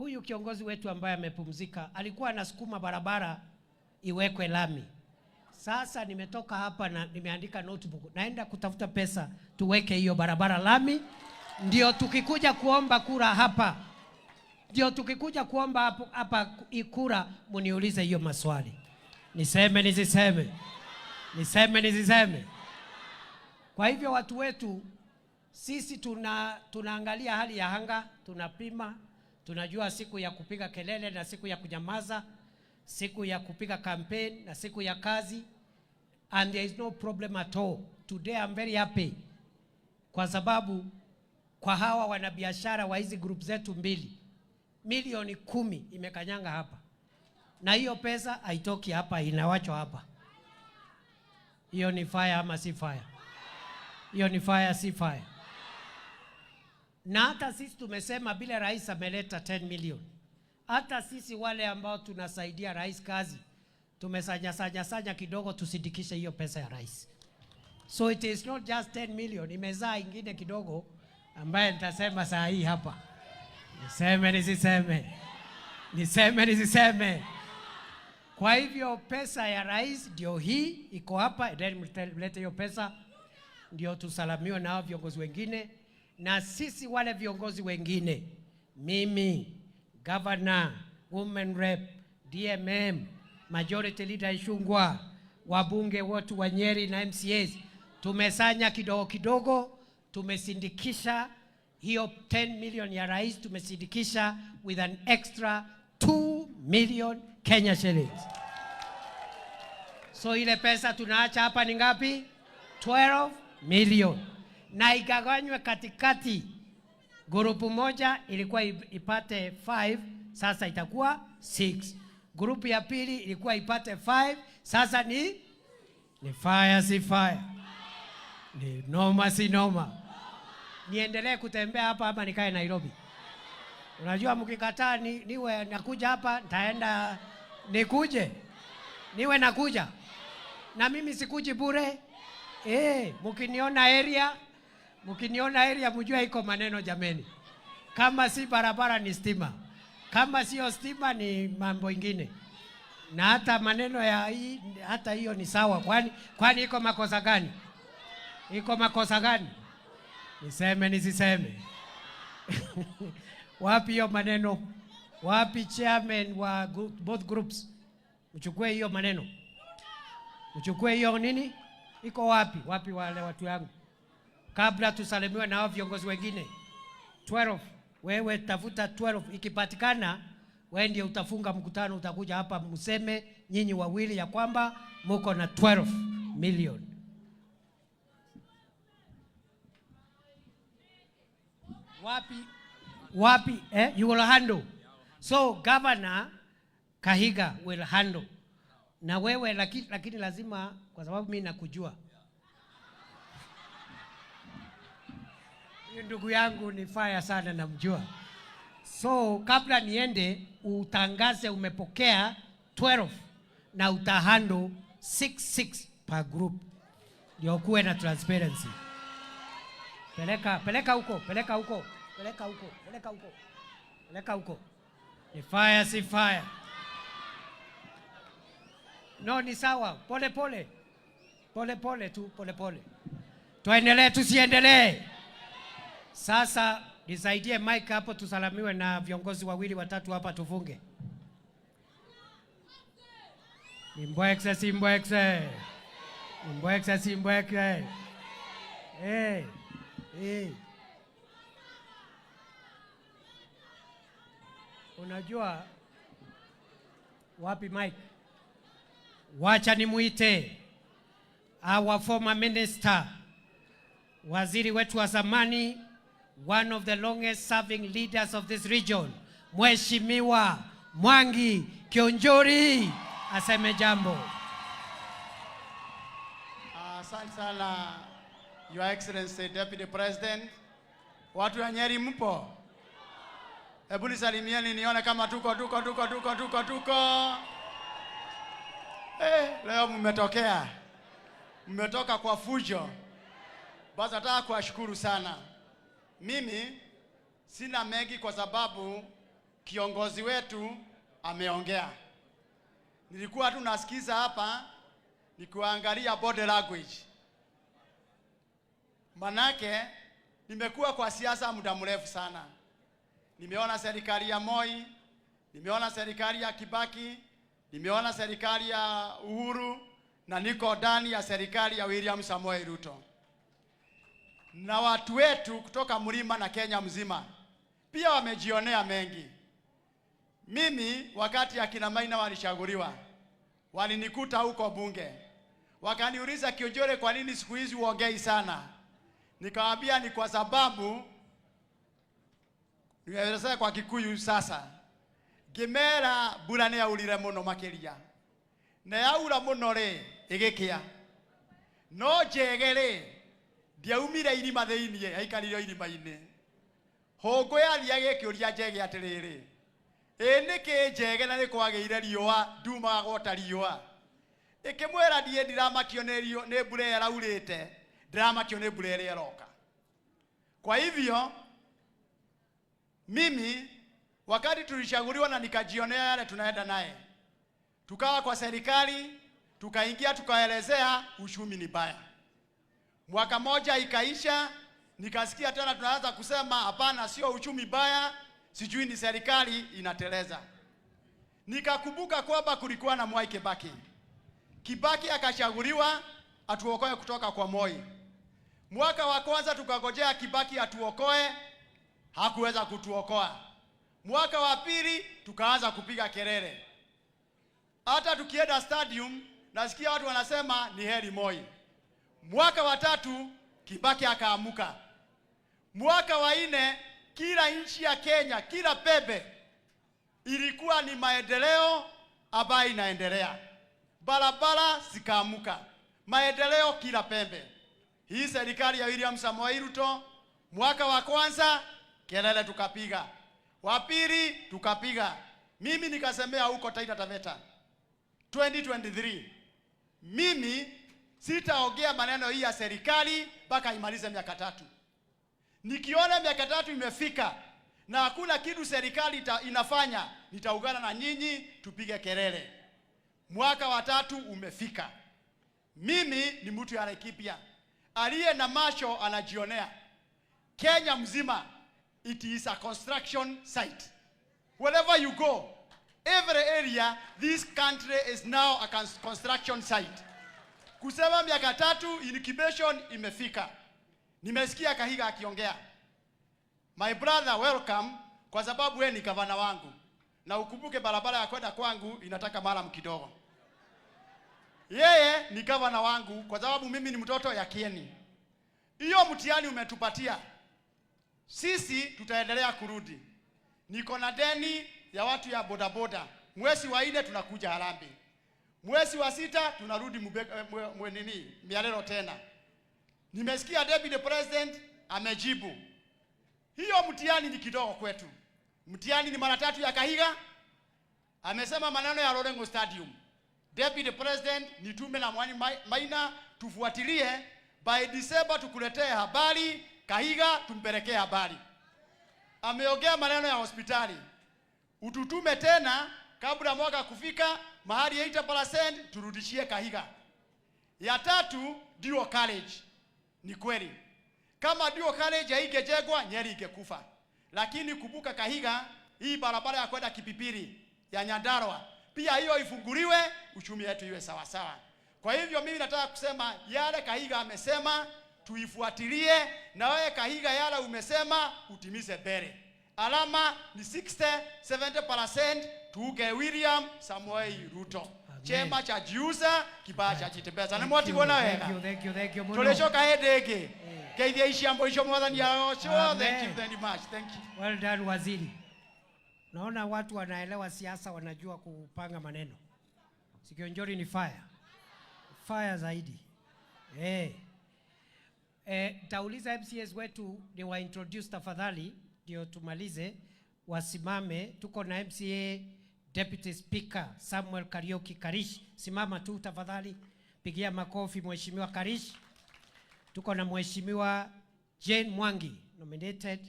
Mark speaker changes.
Speaker 1: Huyu kiongozi wetu ambaye amepumzika alikuwa anasukuma barabara iwekwe lami. Sasa nimetoka hapa na nimeandika notebook, naenda kutafuta pesa tuweke hiyo barabara lami, ndio tukikuja kuomba kura hapa, ndio tukikuja kuomba hapo hapa kura, muniulize hiyo maswali. Niseme nisiseme? Niseme nisiseme? Kwa hivyo watu wetu, sisi tunaangalia hali ya anga, tunapima, tunajua siku ya kupiga kelele na siku ya kunyamaza, siku ya kupiga campaign na siku ya kazi, and there is no problem at all. Today I'm very happy kwa sababu kwa hawa wanabiashara wa hizi group zetu mbili, milioni 10 imekanyanga hapa, na hiyo pesa haitoki hapa, inawachwa hapa. Hiyo ni fire ama si fire? Hiyo ni fire, si fire? Na hata sisi tumesema vile rais ameleta 10 million, hata sisi wale ambao tunasaidia rais kazi tumesanya sanya sanya kidogo tusindikishe hiyo pesa ya rais. So it is not just 10 million, imezaa ingine kidogo ambaye nitasema saa hii hapa. Niseme nisiseme? Niseme nisiseme? Kwa hivyo pesa ya rais ndio hii iko hapa, then mlete hiyo pesa ndio tusalamiwe na hao viongozi wengine, na sisi wale viongozi wengine, mimi, governor, women rep, DMM, majority leader Ichung'wah, wabunge wote wa Nyeri na MCAs, tumesanya kidogo kidogo, tumesindikisha hiyo 10 million ya rais, tumesindikisha with an extra 2 million Kenya shillings. So ile pesa tunaacha hapa ni ngapi? 12 million, na ikagawanywe katikati. Grupu moja ilikuwa ipate 5, sasa itakuwa 6. Grupu ya pili ilikuwa ipate 5, sasa ni fire, si fire? Ni noma, si noma? Niendelee kutembea hapa ama nikae Nairobi? Unajua mkikataa niwe nakuja hapa, nitaenda nikuje, niwe nakuja na mimi sikuji bure. Mkiniona area, mkiniona area mjue iko maneno jameni. Kama si barabara ni stima, kama sio stima ni mambo ingine, na hata maneno ya hii, hata hiyo ni sawa. Kwani iko makosa gani? Iko makosa gani? Niseme nisiseme? Wapi hiyo maneno? Wapi chairman wa both groups? Mchukue hiyo maneno, mchukue hiyo nini, iko wapi? Wapi wale watu yangu, kabla tusalimiwe na hao viongozi wengine? 12, wewe tafuta 12, ikipatikana wewe ndio utafunga mkutano, utakuja hapa mseme nyinyi wawili ya kwamba muko na 12 million. Wapi wapi? Eh, you will handle. So Governor Kahiga will handle na wewe, lakini lazima, kwa sababu mimi nakujua, huyu ndugu yangu ni fire sana, namjua. So kabla niende, utangaze umepokea 12 na utahandle 66 per group, ndio kuwe na transparency. Peleka, peleka huko, peleka huko, peleka huko, peleka huko, peleka huko. Ni fire, si fire? No, ni sawa. Pole pole, pole pole tu, pole pole. Tuendelee tusiendelee? Sasa nisaidie mic hapo, tusalamiwe na viongozi wawili watatu hapa, tufunge. Ni mbwekse, si mbwekse? Ni mbwekse, si mbwekse? Hey, hey. Unajua wapi mic? Wacha nimuite our former minister, waziri wetu wa zamani, one of the longest serving leaders of this region, Mheshimiwa Mwangi Kiunjuri aseme jambo.
Speaker 2: Asante sana Your Excellency Deputy President. Watu wa Nyeri mpo? Hebu nisalimieni nione kama tuko tuko tuko tuko tuko tuko. Leo mmetokea. Mmetoka kwa fujo. Basi nataka kuwashukuru sana. Mimi sina mengi kwa sababu Kiongozi wetu ameongea. Nilikuwa tu nasikiza hapa nikiangalia body language. Manake nimekuwa kwa siasa muda mrefu sana. Nimeona serikali ya Moi, nimeona serikali ya Kibaki, nimeona serikali ya Uhuru na niko ndani ya serikali ya William Samoei Ruto. Na watu wetu kutoka mlima na Kenya mzima pia wamejionea mengi. Mimi wakati akina Maina walichaguliwa, walinikuta huko bunge, wakaniuliza, "Kiojore, kwa nini siku hizi huongei sana?" Nikawaambia ni kwa sababu, nielezea kwa Kikuyu sasa, ngĩmera mbura nĩ yaurire mũno makĩria na yaura mũno rĩ ĩgĩkĩa, no njege rĩ ndiaumire irima thĩiniĩ, yaikarire irima-inĩ. Hũngũ yathiaga ĩkĩũria njege atĩrĩrĩ, "Ĩ nĩkĩ njege na nĩ kwagĩire riũa ndumaga gwota riũa?" Ĩkĩmwĩra, "Ndiĩ ndiramakio nĩ mbura ĩrĩa ĩraurĩte, ndĩramakio nĩ mbura ĩrĩa ĩroka." Kwa hivyo mimi wakati tulichaguliwa na nikajionea yale tunaenda naye, tukawa kwa serikali, tukaingia tukaelezea uchumi ni baya. Mwaka moja ikaisha, nikasikia tena tunaanza kusema hapana, sio uchumi baya, sijui ni serikali inateleza. Nikakumbuka kwamba kulikuwa na Mwai Kibaki. Kibaki akachaguliwa atuokoe kutoka kwa Moi. Mwaka wa kwanza tukagojea Kibaki atuokoe, hakuweza kutuokoa. Mwaka wa pili tukaanza kupiga kelele. Hata tukienda stadium nasikia watu wanasema ni heri Moi. Mwaka wa tatu Kibaki akaamuka. Mwaka wa nne kila nchi ya Kenya, kila pembe ilikuwa ni maendeleo ambayo inaendelea. Barabara zikaamuka, maendeleo kila pembe. Hii serikali ya William Samoei Ruto, mwaka wa kwanza kelele tukapiga, wa pili tukapiga. Mimi nikasemea huko Taita Taveta 2023, mimi sitaongea maneno hii ya serikali mpaka imalize miaka 3. Nikiona miaka 3 imefika na hakuna kitu serikali inafanya, nitaungana na nyinyi tupige kelele. Mwaka wa tatu umefika. Mimi ni mtu ya Laikipia, aliye na macho anajionea. Kenya mzima, it is a construction site. Wherever you go, every area, this country is now a construction site. Kusema miaka 3 incubation imefika. Nimesikia Kahiga akiongea. My brother, welcome, kwa sababu wewe ni gavana wangu. Na ukumbuke barabara ya kwenda kwangu inataka murram kidogo. Yeye ni gavana wangu kwa sababu mimi ni mtoto ya Kieni. Hiyo mtihani umetupatia. Sisi tutaendelea kurudi. Niko na deni ya watu ya bodaboda. Mwezi wa 4 tunakuja Harambee. Mwezi wa 6 tunarudi nini Miarero tena. Nimesikia Deputy President amejibu. Hiyo mtihani ni kidogo kwetu. Mtihani ni mara tatu ya Kahiga. Amesema maneno ya Lorengo Stadium. Deputy President, nitume na Mwani Maina tufuatilie by December tukuletee habari, Kahiga tumpelekee habari. Ameongea maneno ya hospitali. Ututume tena kabla mwaka kufika mahali 80% turudishie Kahiga. Ya tatu, dual carriage. Ni kweli. Kama dual carriage haingejengwa Nyeri ingekufa. Lakini kumbuka Kahiga, hii barabara ya kwenda Kipipiri ya Nyandarua pia hiyo ifunguliwe, uchumi wetu iwe sawa sawa. Kwa hivyo mimi nataka kusema yale Kahiga amesema tuifuatilie, na wewe Kahiga yale umesema utimize mbele. Alama ni 60 70% tuuge William Samoei Ruto.
Speaker 1: Amen.
Speaker 2: Chema cha jiuza, kibaya cha jitembeza. Nĩ mwatigwo na wega.
Speaker 1: Thank you, thank you, thank you mũno.
Speaker 2: Tũrĩcoka hĩndĩ ĩngĩ. Ngeithia iciambo icio Mwathani arocwo. Thank you
Speaker 1: Amen.
Speaker 2: very much. Thank you.
Speaker 1: Well done, waziri. Naona watu wanaelewa siasa, wanajua kupanga maneno. Sikionjori ni fire. Fire zaidi. Eh. Eh, tauliza MCAs wetu ni wa introduce tafadhali ndio tumalize, wasimame. Tuko na MCA Deputy Speaker Samuel Kariuki Karish, simama tu tafadhali, pigia makofi Mheshimiwa Karish. Tuko na Mheshimiwa Jane Mwangi, nominated.